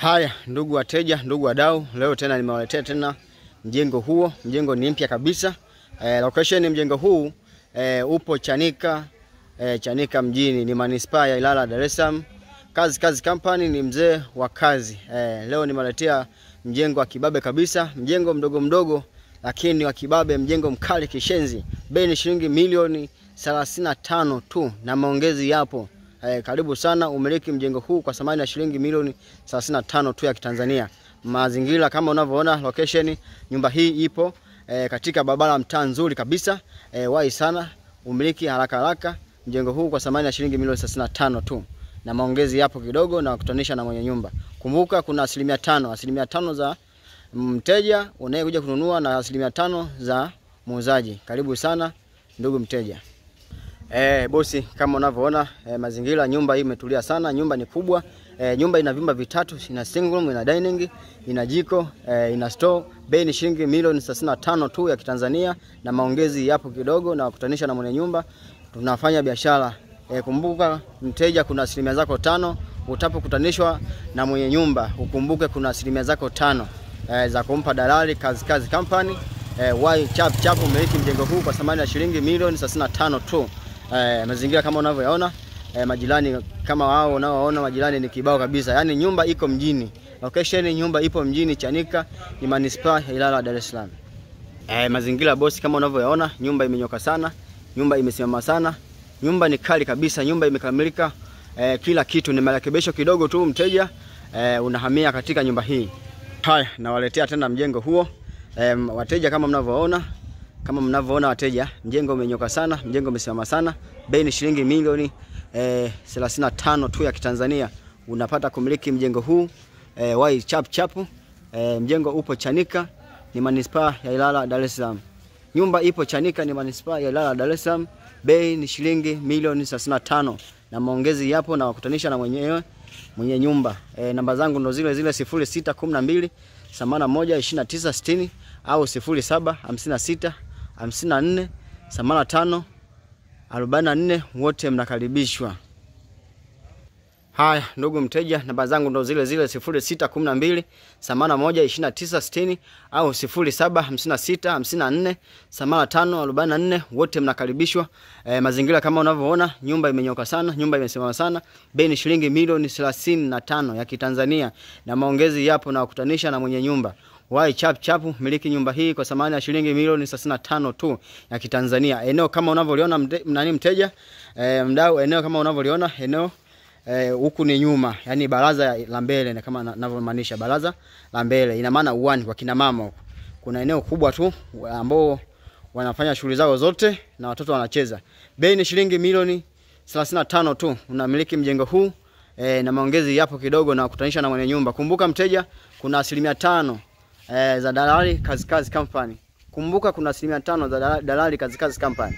Haya ndugu wateja, ndugu wadau, leo tena nimewaletea tena mjengo huo. Mjengo ni mpya kabisa. Location mjengo huu upo Chanika, Chanika mjini, ni manispaa ya Ilala, Dar es Salaam. Kazi Kazi Company ni mzee wa kazi. Leo nimewaletea mjengo wa kibabe kabisa, mjengo mdogo mdogo lakini wa kibabe, mjengo mkali kishenzi. Bei ni shilingi milioni 35 tu na maongezi yapo. Karibu sana umiliki mjengo huu kwa thamani ya shilingi milioni 35 tu ya Kitanzania. Mazingira kama unavyoona, location nyumba hii ipo katika barabara mtaa nzuri kabisa. Wahi sana umiliki haraka haraka mjengo huu kwa thamani ya shilingi milioni 35 tu na maongezi yapo kidogo na kukutanisha na mwenye nyumba. Kumbuka kuna 5%, 5% za mteja unayekuja kununua na 5% za muuzaji. Karibu sana ndugu mteja. Bosi, kama unavyoona mazingira, nyumba hii imetulia sana, nyumba ni kubwa. Nyumba ina vyumba vitatu, ina single room, ina dining, ina jiko, ina store. Bei ni shilingi milioni 35 tu ya Kitanzania na maongezi yapo kidogo na kukutanisha na mwenye nyumba. Tunafanya biashara. Kumbuka mteja, kuna asilimia zako 5 utapokutanishwa na mwenye nyumba. Ukumbuke kuna asilimia zako 5 za kumpa dalali Kazi Kazi Company. Wai chap chap umiliki mjengo huu kwa thamani ya shilingi milioni 35 tu. Mazingira kama unavyoyaona, majirani kama wao unaoona, majirani ni kibao kabisa. Yaani nyumba iko mjini. Location nyumba ipo mjini Chanika, ni manispaa ya Ilala, Dar es Salaam. Mazingira bosi kama unavyoyaona, nyumba imenyoka sana, nyumba imesimama sana, nyumba ni kali kabisa, nyumba imekamilika, kila kitu ni marekebisho kidogo tu mteja, unahamia katika nyumba hii. Haya, nawaletea tena mjengo huo. Wateja kama mnavyoona, wateja, mjengo umenyoka sana, mjengo umesimama sana. Bei ni shilingi milioni 35 tu ya Kitanzania. Unapata kumiliki mjengo huu wai chap chap. Mjengo upo Chanika, ni manispaa ya Ilala, Dar es Salaam. Nyumba ipo Chanika, ni manispaa ya Ilala, Dar es Salaam. Bei ni shilingi milioni 35 na maongezi yapo na wakutanisha na mwenyewe mwenye nyumba. Namba zangu ndo zile zile 0612 81 29 60 au 07 56 54 85 44. Wote mnakaribishwa. Haya ndugu mteja, namba zangu ndo zile zile 0612 81 29 60 au 07 56 54 85 44. Wote mnakaribishwa. Mazingira kama unavyoona, nyumba imenyoka sana, nyumba imesimama sana. Bei ni shilingi milioni 35 ya Kitanzania na maongezi yapo na kukutanisha na mwenye nyumba. Wai chap chap miliki nyumba hii kwa thamani ya shilingi milioni 35 tu ya Kitanzania. Eneo kama unavyoliona nani mteja, mdau, eneo kama unavyoliona eneo huku ni nyuma, yani baraza la mbele, na kama ninavyomaanisha baraza la mbele ina maana uwani kwa kina mama huku. Kuna eneo kubwa tu ambao wanafanya shughuli zao zote na watoto wanacheza. Bei ni shilingi milioni 35 tu. Unamiliki mjengo huu na maongezi yapo kidogo na kukutanisha na mwenye nyumba. Kumbuka mteja, kuna 5% za dalali Kazi Kazi Company. Kumbuka kuna 5% za dalali Kazi Kazi Company.